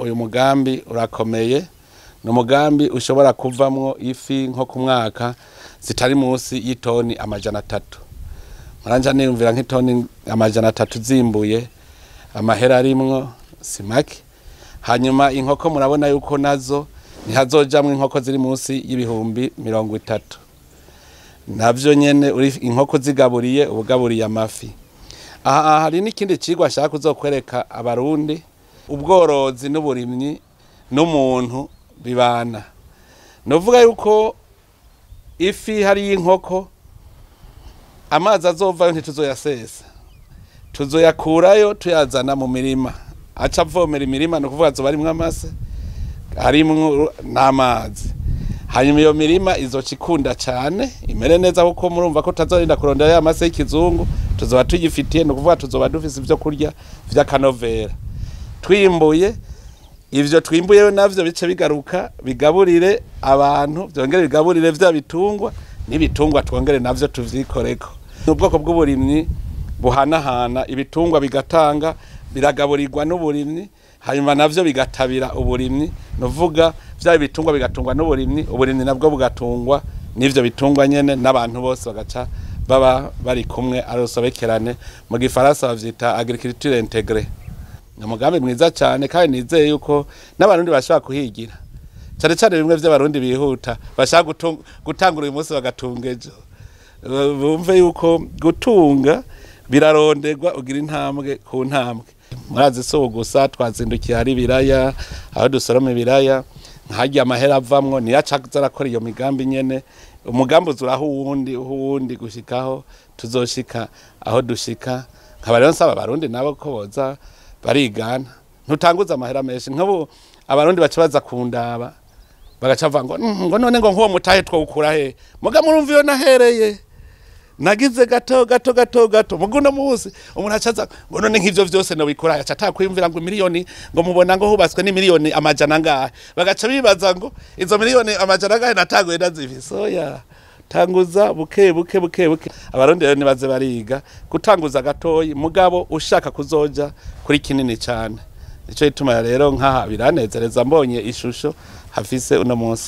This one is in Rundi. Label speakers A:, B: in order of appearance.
A: Uyu mugambi urakomeye, ni umugambi ushobora kuvamwo ifi nko ku mwaka zitari munsi y'itoni 300. Muranja niyumvira nk'itoni 300 zimbuye amahera arimwo si make. Hanyuma inkoko murabona yuko nazo ntihazojamwo inkoko ziri munsi y'ibihumbi 30. Navyo nyene uri inkoko zigaburiye ubugaburiye amafi. Aha hari n'ikindi cigwa ashaka kuzokwereka abarundi, ubworozi n'uburimyi n'umuntu bibana. Novuga yuko ifi hari inkoko amazi azovayo ntituzoyasesa, tuzoyakurayo tuyazana mu mirima, aca avomera imirima, ni ukuvuga azoba arimwo amase harimwo n'amazi. Hanyuma iyo mirima izoca ikunda cane imere neza, kuko murumva ko tutazorinda kurondera ya mase y'ikizungu, tuzoba tuyifitiye, ni ukuvuga tuzoba dufise ivyo kurya vy'akanovera. Twimbuye ivyo twimbuye navyo bice bigaruka bigaburire abantu, byongere bigaburire vya bitungwa, n'ibitungwa twongere navyo tuvyikoreko. Ubwoko bw'uburimyi buhanahana, ibitungwa bigatanga biragaburirwa n'uburimyi, hanyuma navyo bigatabira uburimyi, nuvuga vya bitungwa bigatungwa n'uburimyi, uburimyi nabwo bugatungwa n'ivyo bitungwa nyene, n'abantu bose bagaca baba bari kumwe arosobekerane. Mu gifaransa bavyita agriculture intégrée. Ni umugambi mwiza cyane kandi nizeye yuko n'abarundi bashobora kuhigira, cyane cyane bimwe vy'abarundi bihuta bashaka gutangura uyu munsi bagatunga ejo. Bumve yuko gutunga biraronderwa, ugira intambwe ku ntambwe. Murazi so gusa twazindukiye hari ibiraya, aho dusoroma ibiraya nkarya amahera avamwo niyo aca arakora iyo migambi nyene. Umugambi uzuraho uwundi uwundi gushikaho tuzoshika aho dushika. Nkaba rero nsaba abarundi nabo ko boza barigana, ntutanguza amahera menshi. Nk'ubu abarundi baca baza kundaba bagaca bavuga ngo ngo none ngo nkuwo mutahe twawukura he? Muga murumva iyo nahereye nagize gato gato gato gato, muga uno munsi umuntu acaza ngo none nk'ivyo vyose nobikora, aca atakwiyumvira ngo miliyoni ngo mubona ngo hubatswe ni miliyoni amajana angahe, bagaca bibaza ngo izo miliyoni amajana angahe natanguye ndazifise. Oya, tanguza buke buke buke buke. Abarundi rero nibaze bariga gutanguza gatoyi, mugabo ushaka kuzoja kuri kinini cane. Nico gituma rero nkaha biranezereza mbonye ishusho hafise uno munsi.